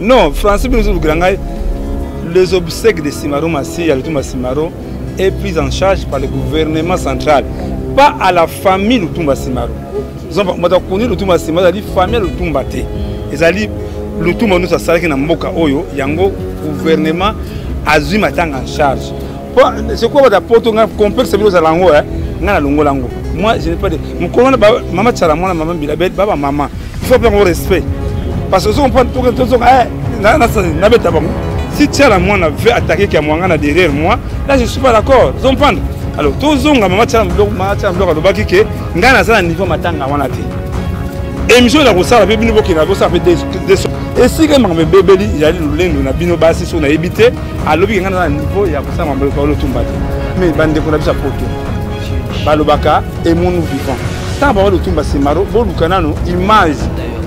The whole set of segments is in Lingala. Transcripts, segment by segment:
Non, français bino ozolukela ngai. Les obsèques de Simaro Massi ya Lutumba Simaro est prise en charge par le gouvernement central, pas à la famille Lutumba Simaro. Moto akoni Lutumba Simaro ezali famille ya Lutumba te, ezali Lutumba nyonso asalaki na mboka oyo, yango gouvernement azwi matanga en charge. C'est quoi bato ya poto nga complexe bino ozala yango ngai nalongola yango. Moi je n'ai pas de mokolo wana mama Tshala mwana mama Mbila ba mama, il faut mpe respect parce que ozo comprendre tozonga nabeta bango. Si Tshala mwana veut attaquer Kiamwangana derrière moi, là je suis pas d'accord. Ozo comprendre? Alors tozonga mama Tshala biloko, mama Tshala biloko alobaki ke ngai naza na niveau matanga wana te. Émission na kosala mpe bino bokenda kosala mpe esika makambo ebebeli ezali lolendo na bino basi so nayebi te. Alobi ke ngai naza na niveau ya kosala makambo ya Lutumba te. Mais bandeko na biso ya poto balobaka aimons-nous vivant. Ntango papa Lutumba Simaro, boluka nano image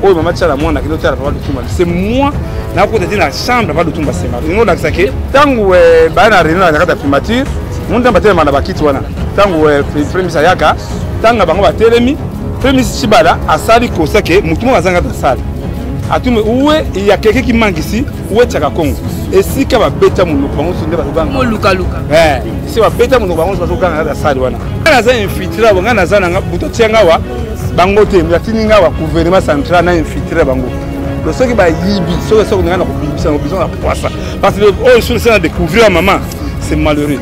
oyo mama Tshala mwana akende otala papa Lutumba. C'est moi nakota te na chambre papa Lutumba Simaro. Ningo olakisa ke ntango baya na réunion na kati ya primature, monde ntango batelema na bakiti wana, ntango premier ministre ayaka, ntango bango batelemi, premier ministre Tshibala asali kosa ke motu moko azanga ta salle. Atume uwe il y a quelqu'un qui manque ici, uwe Tshaka Congo. Esika babeta monoko bango nde bazoganga. Molukaluka. Esika babeta monoko bango bazoganga na salle wana. Nga naza infiltré awa, nga naza nanga buto tia nga wa bango te, mais atindi nga wa gouvernement central na infiltré bango. Donc soki bayibi, soki soki nga na kobimisa na biso na poisa. Parce que oyo sur na découvrir maman, c'est malheureux.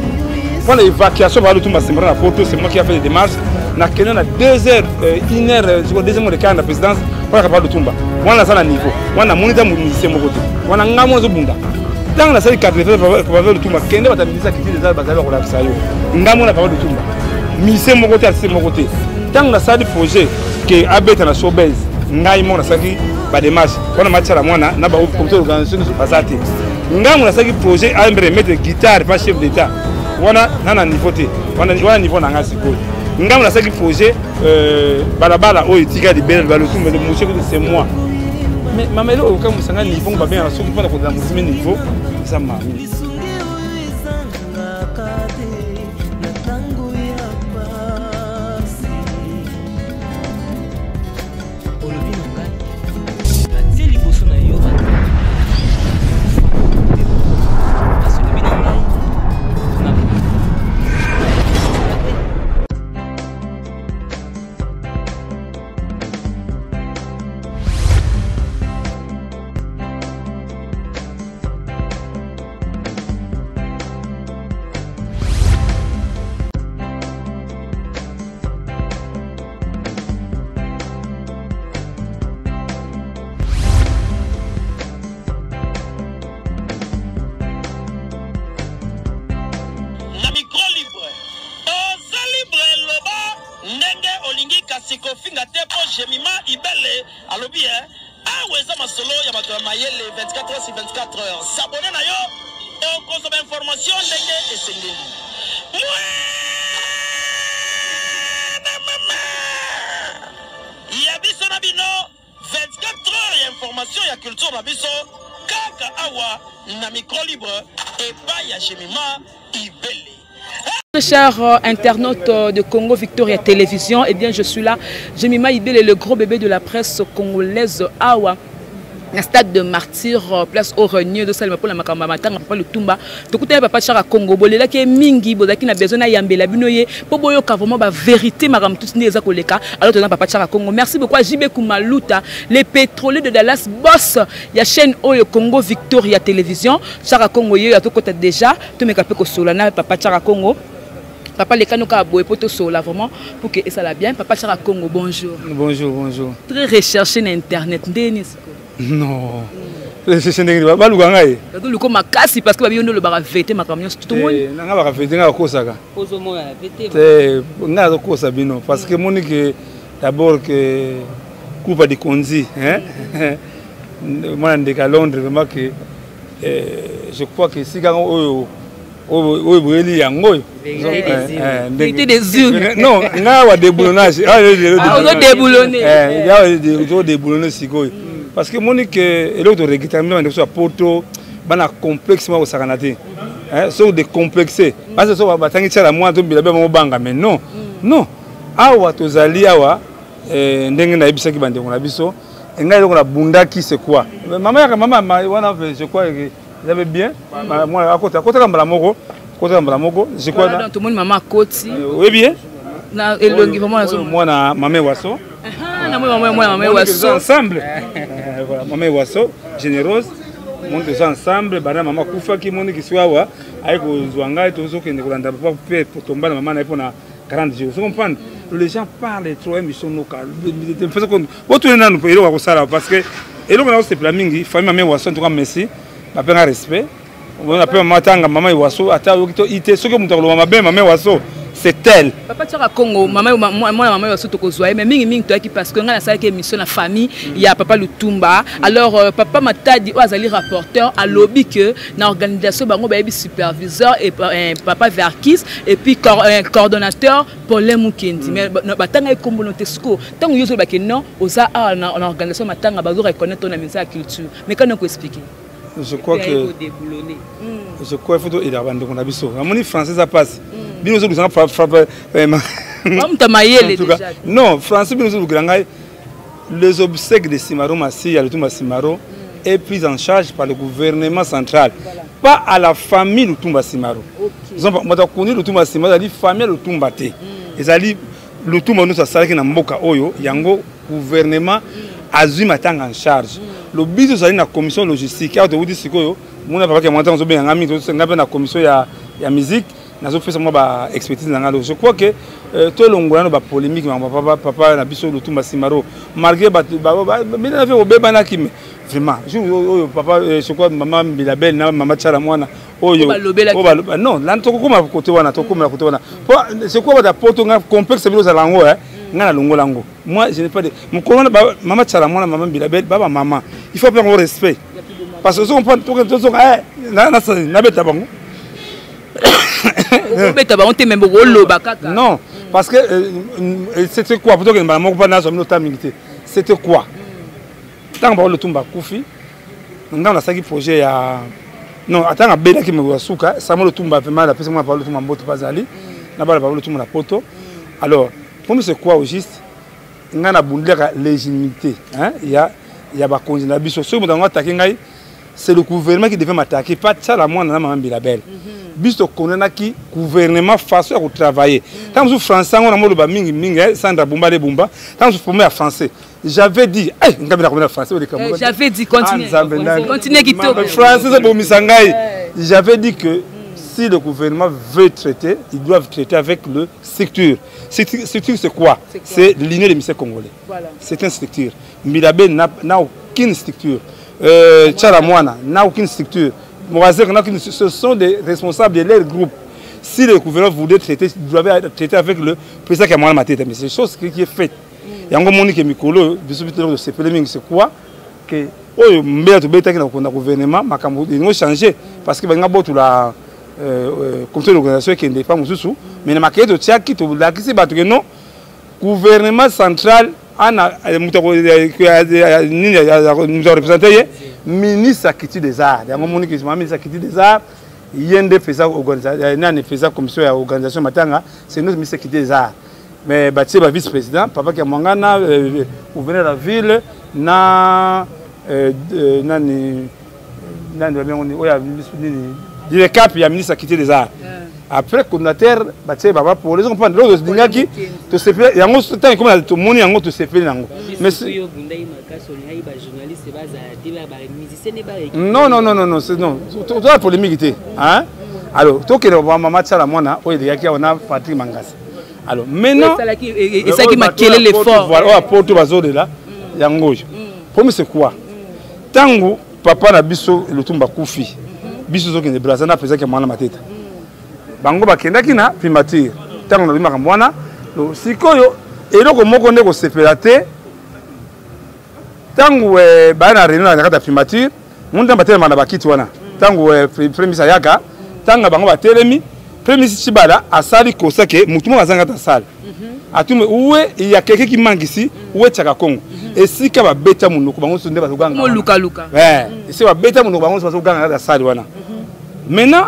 Pour l'évacuation ba Lutumba Simaro na poto, c'est moi qui a fait les démarches. Na kende na 2 heures, 1 heure, je crois 2 heures de quart na présidence pour la Lutumba. Wana za na niveau. Wana moni ta musicien moko te. Wana nga mo zobunda. Tango na sali 80 papa Lutumba, kende bata ministre kiti des arts bazali kolakisa yo. Nga mona papa Lutumba. Musicien moko te, artiste moko te. Tango na sali projet ke abeta na showbiz, ngai mona saki ba démarche. Wana matsala mwana na ba comité d'organisation nyonso baza te. Ngai mona saki projet a remettre guitare pa chef d'état. Wana na na niveau te. Wana wana niveau na ngai sikoyo. Ngai mona saki projet balabala oyo etika libela ba Lutumba le monsieur c'est moi. Mais mama elo oyoka mosanga niveau ba benga soki mpona kozala mosime niveau eza mami. Kofinga te po Jemima Ibele alobi hein, awa eza masolo ya bato ya mayele 24 heures sur 24 heures. S'abonner na yo okozwa ba information ndenge esengeli. Ya biso na bino 24 heures ya information ya culture na biso kaka awa na micro libre epai ya Jemima Ibele. Chers internautes de Congo Victoria Télévision, eh bien je suis là, Jemima Ibele, le gros bébé de la presse congolaise, awa na stade de martyr, place au renier de Salma pour la makamba matanga papa Lutumba. Tokuta papa Tshaka Congo bolela ke mingi bozaki na besoin na yambela bino ye po boyoka vraiment ba vérité makambo tout nde eza koleka. Alors tozana papa Tshaka Congo. Merci beaucoup à JB Kumaluta, les pétroliers de Dallas, boss ya chaîne oyo Congo Victoria Télévision. Tshaka Congo ye atokota déjà tomeka pe kosola na papa Tshaka Congo. Papa lekano ka boye po tosola vraiment pour que ça la bien. Papa Tshaka Congo, bonjour. Bonjour, bonjour. Très recherché na internet ndeni siko. Non. Recherché ndenge ba luka ngai. Ba luka makasi parce que ba biyo ndolo ba vérité makambo nyonso tout le monde. Eh, nanga ba vérité nga kosaka. Ozo mona la vérité. Eh, nga zo kosa bino parce que moni que d'abord que coupa de konzi hein. Mwana ndeka Londres vraiment que je crois que sika oyo oyo boyeli yango oyo. Vérité des urnes. Non, nga wa déboulonnage. Ah, ozo déboulonner. Eh, ya ozo déboulonner sikoyo. Parce que moni que eloko to regretter même ndeko ya poto bana complexe ma osakana te. Hein, so décomplexé. Parce que so batangi tsala mwa to bila ba banga mais non. Non. Awa tozali awa ndenge nayebisaki bandeko na biso. Ngai eloko nabundaki, c'est quoi? Mama yaka, mama wana, je crois eza bien. Mwana akota, akotaka mbala moko, akotaka mbala moko, je crois. Voilà, donc tomoni mama akoti. Oyebi ye? Na elongi vraiment nazo. Mwana mama Ewaso. Na mwana mama Ewaso. Ensemble. Voilà, mama Ewaso, généreuse. Monde toza ensemble, bana mama akufaki, moni kisi awa aye kozwa ngai, tozokende kolanda papa mpe tomba na mama na ye mpona 40 jours. Vous comprenez? Les gens parlent trop, émission noka. Botuna nanu eloko ya kosala, parce que eloko na kosepela mingi, famille mama Ewaso, en tout cas merci, bapenga respect. Ape mama tanga mama Ewaso, ata oyoki to ite soki moto akoloba mabe mama Ewaso, c'est elle. Papa Tiaka Congo, mama, mwana mama Ewaso tokozwa ye, mais mingi mingi toyaki parce que ngai nasalaki émission na famille ya papa Lutumba. Alors papa Matadi oyo azali rapporteur alobi que na organisation bango bayebi superviseur et papa Verkis et puis coordonnateur Paulin Mukendi. Mais batanga ye kombo no te. Siko ntango yo ozoloba ke non, oza awa na organisation matanga, bazo reconnaître na ministère ya culture, mais kana ko expliquer? Je crois il faut toyela bandeko na biso. Namoni français eza mpasi, bino ozolusanga. Bamuta mayele déjà. Non, français bino ozolukela ngai. Les obsèques de Simaro Masiya Lutumba Simaro est prise en charge par le gouvernement central, pas à la famille Lutumba Simaro. Moto akundi Lutumba Simaro ezali famille ya Lutumba te, ezali Lutumba nyonso asalaki na mboka oyo. Yango gouvernement azwi matanga en charge. Lobi tozali na commission logistique awa, towuti sikoyo mona papa Kiamwanga, ntango ozobenga nga mingi, nga mpe na commission ya musique, nazopesa mwa ba expertise na nga. Je crois que tolongola nano bapolémique. Makambo papa, papa na biso Lutumba Simaro, malgré bato bina mpe kobebanaki, mais vraiment jour oyo papa, je crois mama Mbilabel na mama Tiala mwana oyo, non, lani tokokoma kote wana, tokomela kote wana. Po c'est quoi? Bata poto nga complexe bino ozala yango, nga nalongola yango. Moi, je n'ai pas de mokolo wana. Mama Tiala mwana, mama Mbilabel, baba mama, il faut mpe yango respect, parce que ozokomprendre, tozoka nabeta bango. Obeta bango te, me bokoloba kaka. Non, parce que c'était quoi? Po tokende mbala moko mpa nazwa bino ta mingi te. C'était quoi? Ntango bango Lutumba akufi, ntango nasalaki projet ya, non, atango abelaki meko ya suka, Samuel Lutumba, vraiment napesi mwana papa Lutumba mbote, mpe azali na bana papa Lutumba na poto. Alors comme c'est quoi au juste? Ngai nabundelaka légitimité ya bakonzi na biso. Soki moto yango atake ngai, c'est le gouvernement qui devait m'attaquer, pas Tsala mwana na mama Mbilabel. Biso tokondanaki gouvernement, façon ya kotravailler. Ntango mosusu français yango namoloba mingi mingi, Sandra Bumba le Bumba, ntango mosusu forme ya français, j'avais dit ngambi nakomela français. J'avais dit, continue, continue kitoko. Français ebomisa ngai. J'avais dit que si le gouvernement veut traiter, ils doivent traiter avec le structure. Structure, c'est quoi? C'est l'union des musiciens congolais. Voilà. C'est une structure. Mbilabe n'a aucune structure. Tchala Mwana n'a aucune structure. Morazek n'a aucune. Ce sont des responsables de leur groupe. Si le gouvernement voulait traiter, il doit traiter avec le président qui a ma tête. Mais c'est une chose qui est faite. Yango moni ke mikolo biso biso tosepele mingi, c'est quoi que oyo mbela tobetaki na gouvernement, makambo elingo changer, parce que balinga botula comité d'organisation ekende epa mosusu. Mais na makeye totiaki, tolakisi bato ke non, gouvernement central ana moto nini, moto areprésente ye, ministre ya culture des arts. Yango moni ke ministre ya culture des arts, ye nde feza nani, feza commission ya organisation matanga, c'est notre ministre ya culture des arts. Mais batie ba vice président, papa Kiamwangana, gouverneur de la ville, na nani nani babengo oyo nini, direcap ya ministre ya culture des arts. Après coordinateur batie baba pour les comprendre. Loko tolingaki tosepeli yango, ntango ekomi tomoni yango, tosepeli yango. Mais non, non, non, non, non, non, toza polémique te, hein. Alors tokende mama Tiala mwana oyo elekaki awa na Patrick Mangasa. Alors maintenant esalaki makelele fort. Voilà, oyo apoto bazolela yango oyo. Premier, c'est quoi? Ntango papa na biso Lutumba akufi, biso tozokende Braza na président mwana Mateta, bango bakendaki na primature. Ntango nalobi makambo wana sikoyo, eloko moko nde kosepela te. Ntango baya na réunion na kati ya primature, mundu ntango batelema na bakiti wana, ntango premier ministre ayaka, ntango bango batelemi, premier ministre Tshibala asali kosa ke motu moko azanga ta sale atume uwe ya quelqu'un qui manque ici, uwe Tiaka Congo. Esika babeta monoko, bango nyonso nde bazoganga. Molukaluka. Esika babeta monoko, bango nyonso bazoganga na sale wana. Maintenant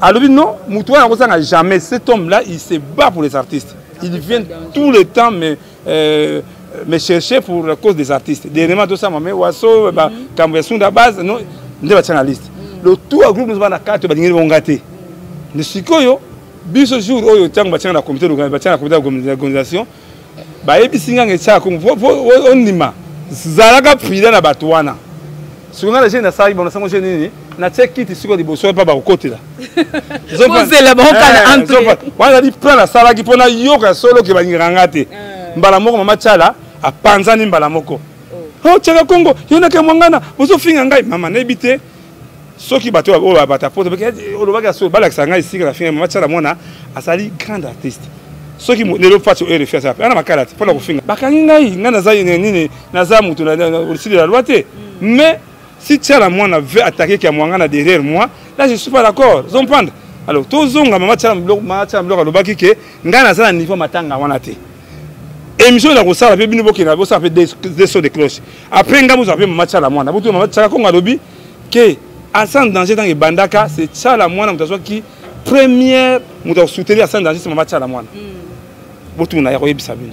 alobi non, motu wana akozanga jamais. Cet homme là, il se bat pour les artistes, il vient tout le temps, mais euh, me chercher pour la cause des artistes. Dernièrement, tout ça, mais waso, makambo ya Sunda Base, non, nde batia na liste. Le tout ya groupe nyonso bana kati balingeli bango nga te. Nde sikoyo biso jour oyo ntango batianga na comité, batianga na comité ya organisation, bayebisi nga nge tiaka ondima zalaka prudent na bato wana. Sikoyo nga na jeune nasalaki bango, nasango jeune nini, natie kiti sikoyo liboso mpa bakokotela. Ozela bango kala entre. Wana ezali plan nasalaki mpo nayoka solo ke balingaka nga te. Mbala moko mama Tshala apanzani mbala moko. Oh, Tshaka Kongo, yo na Kamwangana, bozofinga ngai. Mama nayebi te soki bato oyo bato ya poto olobaki ya solo, balakisa ngai esika nafinga mama Tshala. Mwana azali grande artiste. Soki lelo Fati oyo RFI asala ana makala te mpona kofinga, bakangi ngai. Ngai naza nini? Naza moto au-dessus de la loi te. Mais si Tshala Mwana veut attaquer Kiamwangana derrière moi, là je suis pas d'accord. Comprendre? Alors tozonga mama Tshala biloko. Mama Tshala biloko alobaki ke ngai naza na niveau matanga wana te. Émission na kosala mpe bino bokenda bosala mpe deux sons de cloche. Après ngai bozwa mpe mama Tshala Mwana botu. Mama Tshala Kongo alobi ke Asa en danger, ntango ebandaka, c'est Tshala Mwana moto azwaki première, moto akosoutenir Asa en danger, c'est mama Tshala Mwana. Botuna ya koyebisa bino.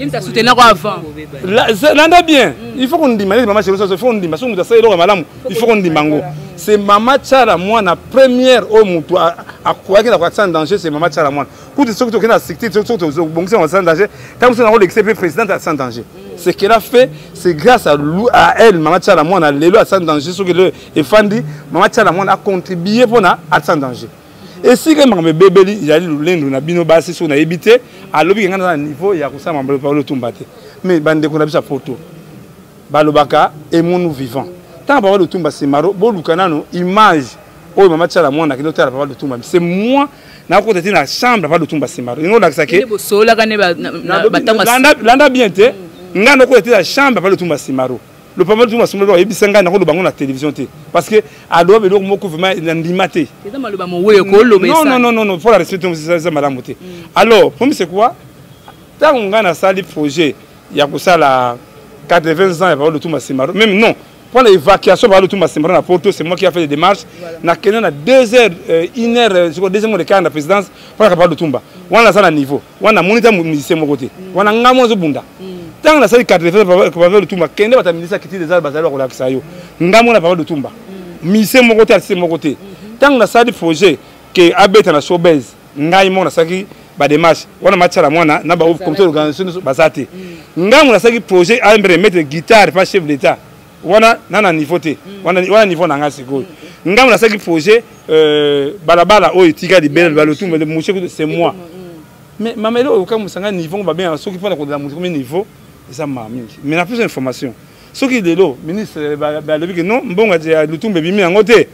Landa bien, il faut kondima neti mama Chérie, il faut kondima soki moto asali eloko ya malamu, il faut kondima yango. C'est mama Tshala Mwana première oyo moto akwaki na Asa en danger, c'est mama Tshala Mwana. Kutu soki tokende na structure, soki tobongisi na Asa en danger, ntango mosusu nakolekisa mpe présidente Asa en danger. Ce qu'elle a fait, c'est grâce à elle, mama Tshala Mwana. Lelo Asa en danger soki lelo efandi, mama Tshala Mwana acontribue mpona Asa en danger. Esika makambo ebebeli ezali lolendo na bino basi. Soki nayebi te, alobi ke ngai naza na niveau ya kosala makambo Papa Lutumba te. Mais bandeko na biso ya poto balobaka aimons-nous vivant. Ntango Papa Lutumba Simaro, boluka nano image oyo mama Tiala Mwana akende otala Papa Lutumba. C'est moi, nakokota te na chambre Papa Lutumba Simaro. Lingo olakisa ke landa bien te, ngai nakokota te na chambre Papa Lutumba Simaro. Le Papa Lutumba Simaro ayebisa ngai, nakoloba yango na télévision te parce que aloba biloko moko vraiment na ndima te. Non, non, non, non, non, faut la respecter, eza malamu te. Alors premier, c'est quoi? Ntango ngai nasali projet ya kosala 80 ans ya Papa Lutumba Simaro, même non, pour l'évacuation Papa Lutumba Simaro na Porto, c'est moi qui a fait les démarches. Nakende na 2 heures, 1 heure, deuxième mois de quart na présidence mpona Papa Lutumba wana. Naza na niveau wana, namoni ta musicien moko te wana, ngai mo azobunda. Ntango nasali 80 Papa Lutumba, kende bato ya ministre ya culture des arts bazali bakolakisa yo, ngai mona Papa Lutumba, musicien moko te, artiste moko te. Ntango nasali projet ke abeta na showbase, ngai moko nasalaki badémarche wana. Matiala Mwana na bacomité d'organisation nyonso baza te. Ngai mo nasalaki projet ambre mettre guitare pa chef d'état wana, na niveau te wana, wana niveau na ngai. Sikoyo ngai mo nasalaki projet balabala oyo etika libele balutumba mouche, c'est moi. Mais mama, eloko okamwisa ngai, niveau ngo babengaka soki mpona kolela moto komi niveau, eza maa mingi. Mais na plus information, soki lelo ministre balobi ke non, mbongo ya Lutumba ebimi yango te,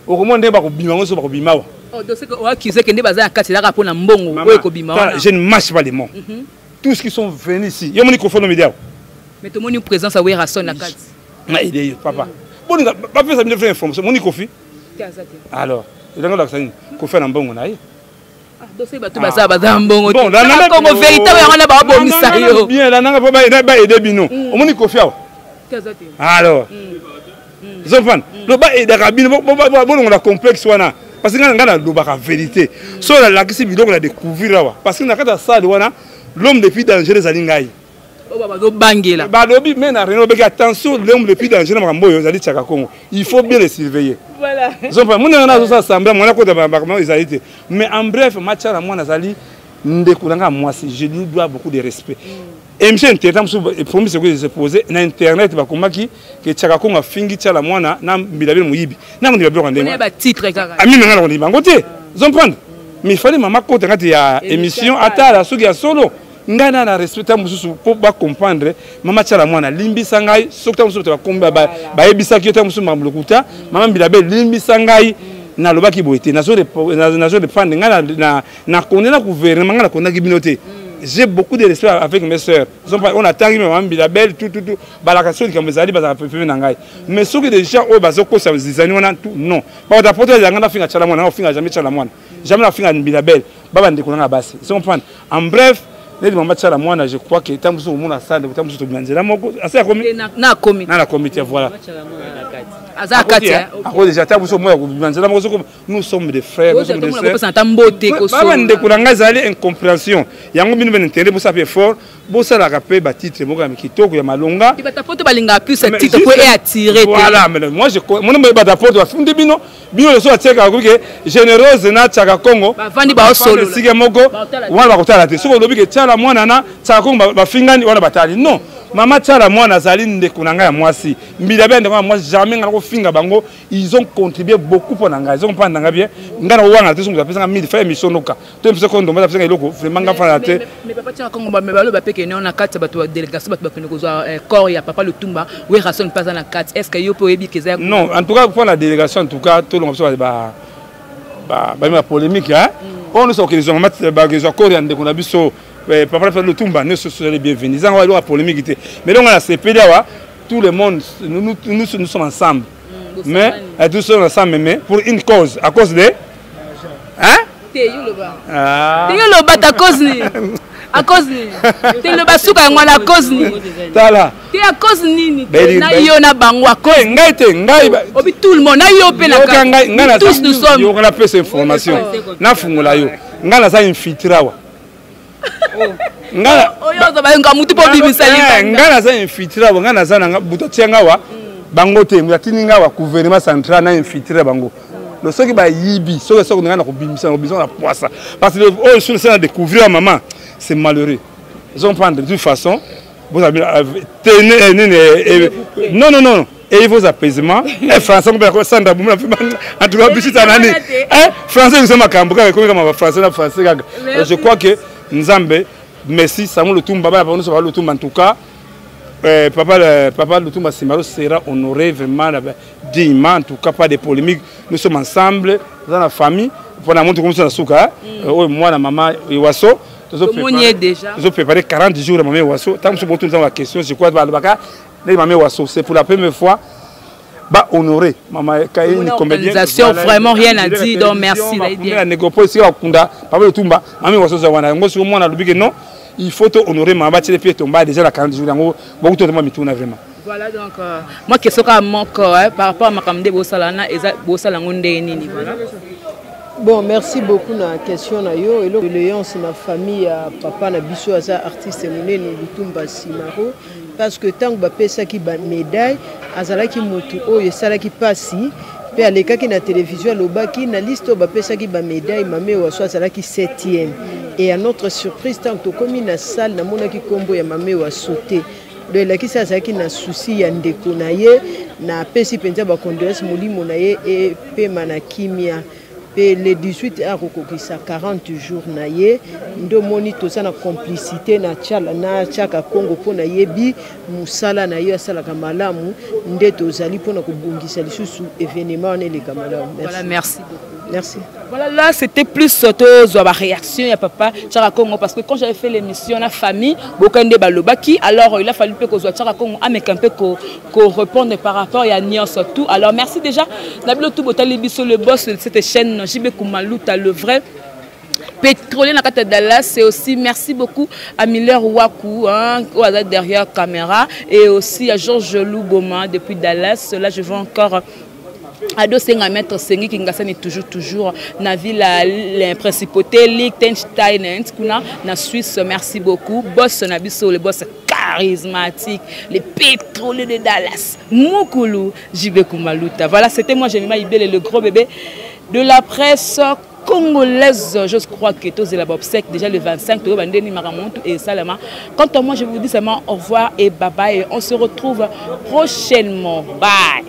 okomona ndenge bakobima yango. So bakobima awa. Oaccuse ke nde baza na kati ezalaka mpona mbongo oyo ekobima wana. Je ne mâche pas les mots. Tous qui sont venus ici, yo moni Koffi Olomide awa. Mais tomoni présence ya Werrason na kati. Na ide papa boninga bapesa bino vraie information. Moni Koffi, alors elanga olakisa nini? Koffi na mbongo na ye. Dossier bato baza baza mbongo Kongo, vérité yango na babomisa yo. Bien, lananga mpo baede bino. Omoni Koffi awa? Alors zofan lo baedaka bino, bolongola complexe wana, parce que ngai nalobaka vérité. So nalakisi biloko na découvrir awa, parce que na kati ya salle wana, l'homme le plus dangereux ezali ngai. Bazobangela. Balobi me na réunion obeki: attention, l'homme le plus dangereux na makambo oyo ezali Tiaka Kongo, il faut bien le surveiller. Zopa monanga na azosala semblant mwana kota makambo ezali te. Mais en bref, Matiala Mwana azali ndeko na ngai mwasi, je lui dois beaucoup de respect. Émission internet mosusu, premier secours se posé na internet, bakomaki ke Tiaka Kongo afingi Tiala Mwana na mbila bino moyibi na kondima biloko ndenge Ami na ngai na kondima yango te, comprendre? Mais il fallait mama kota ngati ya émission, atala soki ya solo. Ngai na respect ta mosusu mpo bacomprendre. Mama Tiala Mwana, limbisa ngai soki ta mosusu bato bayebisaki yo ta mosusu makambo lokuta. Mama Mbila be, limbisa ngai, nalobaki boye te, nazo reprendre. Ngai nakonde na gouvernement, ngai nakondaki bino te. J'ai beaucoup de respect avec mes sœurs. On atangi mama Mbila Belle, tout tout tout, balaka soki likambo ezali, bazalaka pembe na ngai. Mais soki déjà oyo bazokosa zizani wana, tout non, bato apoto ezalanga, nafinga Tiala Mwana, nafinga jamais Tiala Mwana, jamais nafinga Mbila Belle, babandeko nanga basi, comprendre? En bref, neti mama Tiala Mwana, je crois que ntango mosusu omona sande, ntango mosusu tobima nzela moko, ase akomi na akomi. Na comité, voilà. Aza kati ako déjà ta biso moya kobima nzela moko soko nous sommes des frères, nous sommes des sœurs. Ata mbote kosolo ndeko na ngai ezali incompréhension yango bino bene intérêt bosala mpe effort, bosalaka mpe batitre moko ya kitoko ya malonga. Bato poto balingaka plus titre po eattirer. Voilà, mais moi je moni bato poto bafundi bino bino leso batiekaka koki ke Généreuse na Tiaka Congo bavandi baosolola esika moko wana, bakotala te. Soki olobi ke Tiala mwana na Tiaka Congo bafingani wana, batali. Non, mama Tiala mwana azali ndeko na ngai ya mwasi, mbila be ndeko ya mwasi, jamais ngai nakofinga bango. Ils ont contribué beaucoup mpo na ngai, ezo comprendre na ngai bien. Ngai nakowangana te soki moto apesanga 1000 fa émission noka to émission kondomba apesanga eloko, vraiment ngai fana te. Mais papa Tiaka Congo, baloba mpe kene na kati ya bato ya délégation, bato bakende kozwa corps ya papa Lutumba, Werrason mpe aza na kati. Est ce que yo mpe oyebi ke eza? Non, en tout cas mpo na délégation, en tout cas tolonga biso bami ba polémique oyo nyonso bakozwa corps ya ndeko na biso papa Lutumba, nyonso tozali bienvenu. Ezanga eloko ya polémique te, mais elonga na sepeli awa, tout le monde, nous, nous, nous, nous sommes ensemble, mais nous sommes ensemble, mais pour une cause, à cause de, hein. Te, yo loba. Te, yo loba ta cause nini, à cause nini? Te, loba suka yango wana, à cause nini? Tala. Te, à cause nini na yo na bango, à cause? Ngai te, ngai obi tout le monde na yo mpe na tous nous sommes. Yoka, napesa information, nafungola yo, ngai naza infiltré awa. Oyo ozobayoka mutu mpo obimisa. Ngai naza infiltré awa, ngai naza nanga butu atia nga awa, bango te moto atindi nga awa, gouvernement central na infiltré bango. Donc soki bayibi, soki ngai na kobimisa, na kobimisa na poisa, parce que oyo sur na découvrir ya mama, c'est malheureux. Ozo comprendre? De toute façon vous avez tenez nini, non, non, non, ayez vos apaisements. Eh, français ngo Sandra Bumula, en tout cas biso nani, eh, français biso makambo kaka ekomi kama français na français kaka. Je crois que Nzambe merci Samuel Lutumba, bana bango nyonso ba Lutumba, en tout cas papa Lutumba Simaro sera honoré vraiment dignement. En tout cas, pas de polémique, nous sommes ensemble dans la famille. Mpona moto komisa na suka oyo mwana mama Ewaso, tozo préparer 40 jours ya mama Ewaso. Ntango mosusu botunza ba question, je crois balobaka ndenge mama Ewaso, c'est pour la première fois ba honorer mama une comédienne. Vraiment rien à dire, donc merci. La négropole esika bakunda papa Lutumba, mama Ewaso za wana yango. Siko mwana alobi ke non, il faut to honorer mama, batiele mpe tomba déjà la 40 jours yango, bokutotoma mituna vraiment. Voilà, donc moi question kaka moko, hein, par rapport à makambo nde bosala wana, eza bosala yango ndenge nini? Voilà. Bon, merci beaucoup na question na yo. Eloko condoléance na famille ya papa na biso, aza artiste monene Lutumba Simaro, parce que ntango bapesaki bamédaille, azalaki motu oyo esalaki mpasi, mpe alekaki na télévision, alobaki na liste oyo bapesaki bamédaille, mame Waso azalaki 7e. Et à notre surprise, ntango tokómi na salle, namonaki nkombo ya mame Waso te. Donc elakisi azalaki na souci ya ndeko na ye. Napesi mpenza bacondoléance, molimo na ye epema na kimia. Mpe le 18 akokokisa 40 jours na ye. Nde omoni toza na complicité na Tiala na Tiaka Congo, mpo nayebi mosala na ye asalaka malamu. Nde tozali mpona kobongisa lisusu événement wana eleka malamu. Voilà, merci beaucoup. Merci. Voilà, là c'était plus tozwa ba réaction ya papa Tiaka Congo, parce que quand j'avais fait l'émission na famille bokende balobaki, alors il a fallu mpe kozwa Tiaka Congo ameka mpe ko répondre par rapport ya nyonso tout. Alors merci déjà na bino tout botali biso, le boss de cette chaîne, JB Kumaluta, le vrai pétrolier na kati ya Dallas. Et aussi merci beaucoup à Miller Waku, hein, oyo aza derrière caméra, et aussi à Georges Louboma depuis Dallas. Là je vois encore Ado Senga, maître Sengi Kingasani, toujours toujours na ville la principauté Liechtenstein kuna na Suisse. Merci beaucoup boss na biso, le boss charismatique, les pétroliers de Dallas, Mukulu JB Kumaluta. Voilà, c'était moi, Jemima Ibele, le gros bébé de la presse congolaise. Je crois que tous la obsèque déjà le 25 bandeni maramontu et salama. Quant à moi, je vous dis seulement au revoir et bye bye. On se retrouve prochainement. Bye.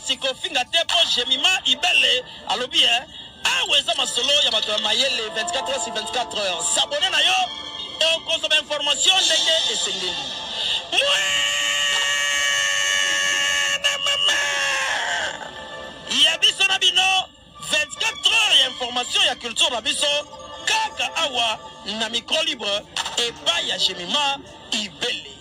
Kasi kofinga te mpo Jemima Ibele alobi eh, awa eza masolo ya bato ya mayele 24 heures sur 24 heures. S'abonner na yo okozwa ba information ndenge esengeli. Mwana mama ya biso na bino 24 heures ya information ya culture na biso kaka awa na micro libre epai ya Jemima Ibele.